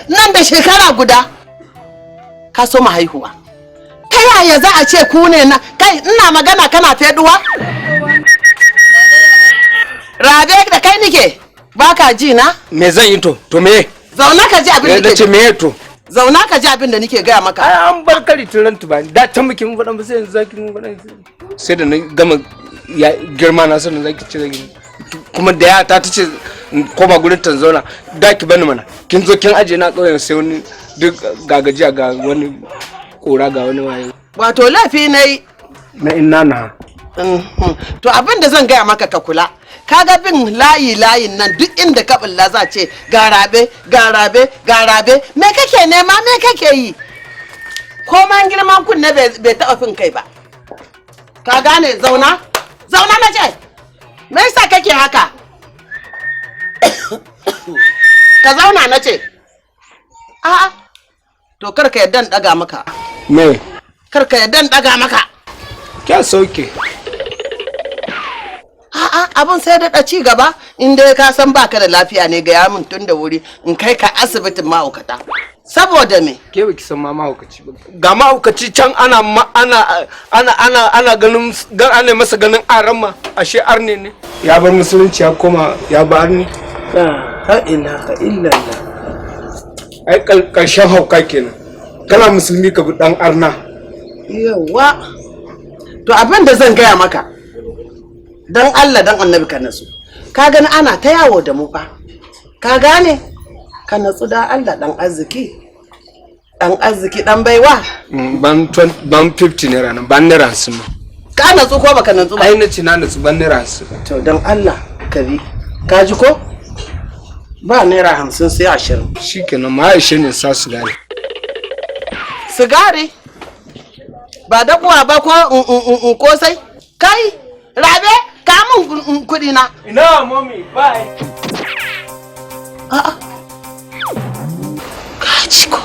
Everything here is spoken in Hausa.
Nan da shekara guda ka so haihuwa. Ta yaya za a ce ku ne na kai? Ina magana kana feduwa. Rabe, da kai nike, baka ji na? Me zan yi to? To me? Zauna ka ji abin da Na ce nake me to? Zauna ka ji abin da nake gaya maka. Ai an bar kari turan tuba da can muke mun faɗan ba, sai yanzu zaki mun faɗan. Sai da na gama ya girma na sannan zaki ce zaki. Kuma da ya ta tace in koma gurin ta zauna da ki bani mana. Kin zo kin aje na ƙauyen, sai wani duk ga gajiya, ga wani kora, ga wani waye. Wato laifi na yi. Na inna na. To, abin da zan gaya maka, ka kula. Kaga bin layi layin nan, duk inda ka bulla za ce ga Rabe, ga Rabe, ga Rabe. Me kake nema? Me kake yi? Ko man girman kunne bai taɓa fin kai ba. Ka gane? Zauna, zauna na ce. Me yasa kake haka? Ka zauna na ce. A'a, to kar ka yadda in ɗaga maka. Me? Kar ka yadda in ɗaga maka. Kya sauke. A'a, abin sai daɗa ci gaba. In dai ka san baka da lafiya ne, gaya min tun da wuri in kai ka asibitin ma'aukata. Saboda me? Ke baki san ma mahaukaci ba. Ga mahaukaci can ana ana ana ana ana ganin ana masa ganin aran ma, ashe arne ne. Ya bar musulunci ya koma ya ba arne. La ilaha illallah. Ai karshen hauka kenan, kana musulmi ka bi dan arna. Yawa, to abin da zan gaya maka, dan Allah dan Annabi ka natsu. Ka gani ana ta yawo da mu fa. Ka gane? Ka natsu da Allah, dan arziki, dan arziki, dan baiwa. Ban 20, ban 50 naira nan, ban naira 50 ma. Ka natsu ko baka natsu ba? Ai na ce na natsu, ban naira 50. To, dan Allah ka bi. Ka ji ko? Ba naira 50, sai 20. Shikenan ma, aishe ne sa sigari. Sigari ba dakuwa ba ko kosai. Kai Rabe, ka mun kuɗi na. Ina mommy, bye. A'a, ka ci ko?